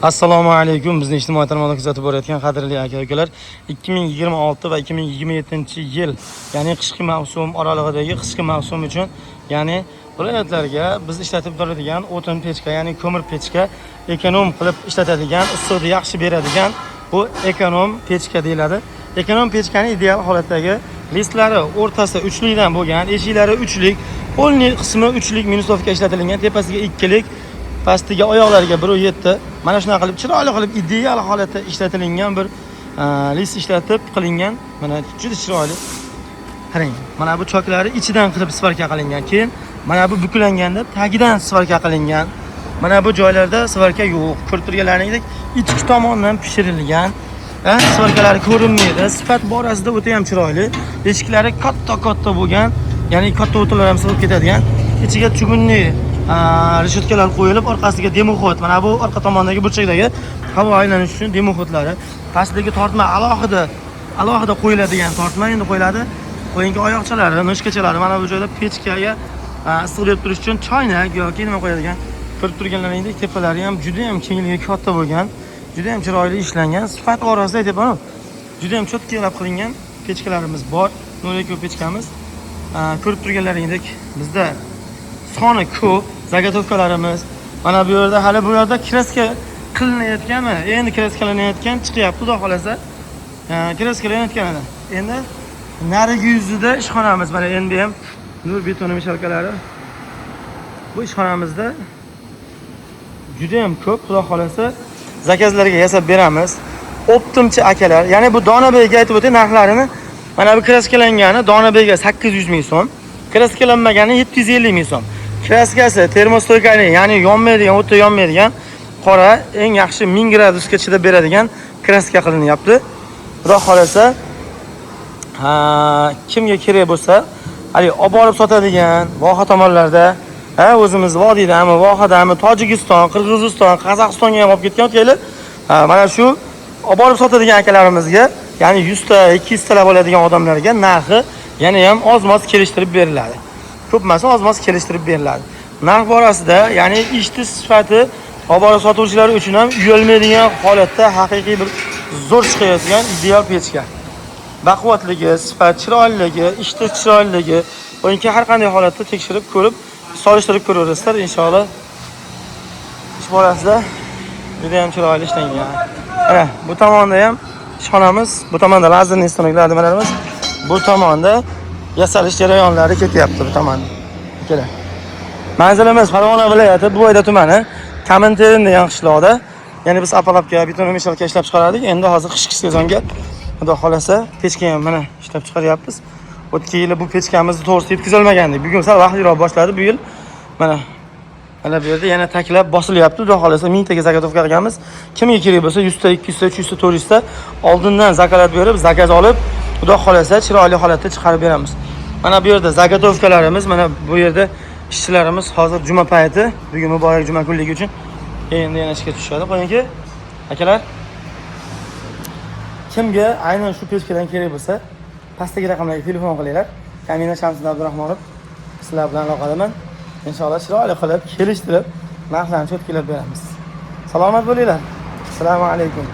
Assalomu alaykum, bizni ijtimoiy tarmoqda kuzatib borayotgan qadrli aka ukalar. 2026 va 2027 yil, ya'ni qishki mavsum oralig'idagi qishki mavsum uchun, ya'ni viloyatlarga biz ishlatib turadigan o'tin pechka, ya'ni ko'mir pechka, ekonom qilib ishlatadigan, issiqni yaxshi beradigan bu ekonom pechka deyiladi. Ekonom pechkani ideal holatdagi listlari o'rtasi uchlikdan bo'lgan, eshiklari uchlik, полный qismi uchlik минусовка ishlatilgan, tepasiga ikkilik, pastiga oyoqlariga 1,7. Mana shunaqa qilib, chiroyli qilib, ideal holatda ishlatilingan bir list ishlatib qilingan. Mana juda chiroyli, qarang, mana bu choklari ichidan qilib сварка qilingan, keyin mana bu buklanganda tagidan сварка qilingan. Mana bu joylarda сварка yo'q, ko'rib turganlaringdek ichki tomondan pishirilgan, сварка lari ko'rinmaydi. Sifat borasida o'ta ham chiroyli. Eshiklari katta katta bo'lgan, ya'ni katta o'tinlar ham sig'ib ketadigan. Ichiga чугунный решётка lar qo'yilib, orqasiga дымоход, mana bu orqa tomondagi burchakdagi havo aylanishi uchun дымоход lari, pastdagi tortma, alohida alohida qo'yiladigan tortma endi qo'yiladi. Qo'yinki oyoqchalari, ножка chalari, mana bu joyda pechkaga issiq berib turish uchun choynak yoki nima qo'yadigan. Ko'rib turganlaringdek, tepalari ham juda ham kengligi katta bo'lgan, juda ham chiroyli ishlangan. Sifat borasida aytyapman, juda ham чёткий lab qilingan pechkalarimiz bor. 0,2 pechkamiz. Ko'rib turganlaringdek, bizda soni ko'p заготовка larimiz. Mana bu yerda hali, bu yerda краска qilinayotgan, mana endi краска lanayotgan, chiqyapti, xudo xohlasa. Краска lanayotgan edi. Endi narigi yuzida ishxonamiz, mana endi ham nur бетономешалка lari. Bu ishxonamizda juda ham ko'p, xudo xohlasa, заказ larga yasab beramiz. Оптом chi akalar, ya'ni bu Donabeyga aytib o'tay narxlarini. Mana bu краска langani Donabeyga 800 ming so'm, краска lanmagani 750 ming so'm. Краска si термостойка li, ya'ni yonmaydigan, o'tda yonmaydigan, qora, eng yaxshi 1000 gradusga chidab beradigan краска qilinyapti. Xudo xohlasa, ha, kimga kerak bo'lsa, haligi olib borib sotadigan voha tomonlarda, ha, o'zimiz vodiydami, vohadami, Tojikiston, Qirg'iziston, Qozog'istonga ham olib ketgan o'tgan yili. Ha, mana shu olib borib sotadigan akalarimizga, ya'ni 100 ta, 200 talab oladigan odamlarga narxi yana ham oz-moz kelishtirib beriladi. Ko'p emas, oz-moz kelishtirib beriladi. Narx borasida, ya'ni ishni sifati olib borib sotuvchilar uchun ham uyalmaydigan holatda haqiqiy bir zo'r chiqayotgan ideal pechka. Baquvvatligi, sifat chiroyliligi, ishni chiroyliligi, uniki har qanday holatda tekshirib ko'rib, solishtirib ko'raverasizlar inshaalloh. Ish borasida juda ham chiroyli ishlangan. Mana bu tomonda ham ishxonamiz, bu tomonda лазерный stanoklar, nimalarimiz, bu tomonda yasalish jarayonlari ketyapti bu tomonda. Akalar. Manzilimiz Farg'ona viloyati, Buvayda tumani, Kaminterin degan qishloqda. Ya'ni biz опалубка, бетономешалка ishlab chiqarardik. Endi hozir qishki sezonga, xudo xohlasa, pechka ham mana ishlab chiqaryapmiz. O'tgan yili bu pechkamizni to'g'risi yetkazolmagandik. Bugun sal vaqtliroq boshladi. Bu yil mana bu yerda yana taklab bosilyapti. Xudo xohlasa, mingtaga заготовка qilganmiz. Kimga kerak bo'lsa, 100 ta, 200 ta, 300 ta, 400 ta oldindan заказ berib, заказ olib, xudo xohlasa, chiroyli holatda chiqarib beramiz. Mana bu yerda заготовка larimiz, mana bu yerda ishchilarimiz hozir juma payti, bugun muborak juma kunligi uchun endi yana ishga tushadi. Qo'yingki, akalar, kimga aynan shu pechkadan kerak bo'lsa, pastdagi raqamlarga telefon qilinglar. Kamina Shamsiddin Abdurahmonov sizlar bilan aloqadaman. Inshaalloh, chiroyli qilib, kelishtirib, narxlarni чётко lab beramiz. Salomat bo'linglar. Assalomu alaykum.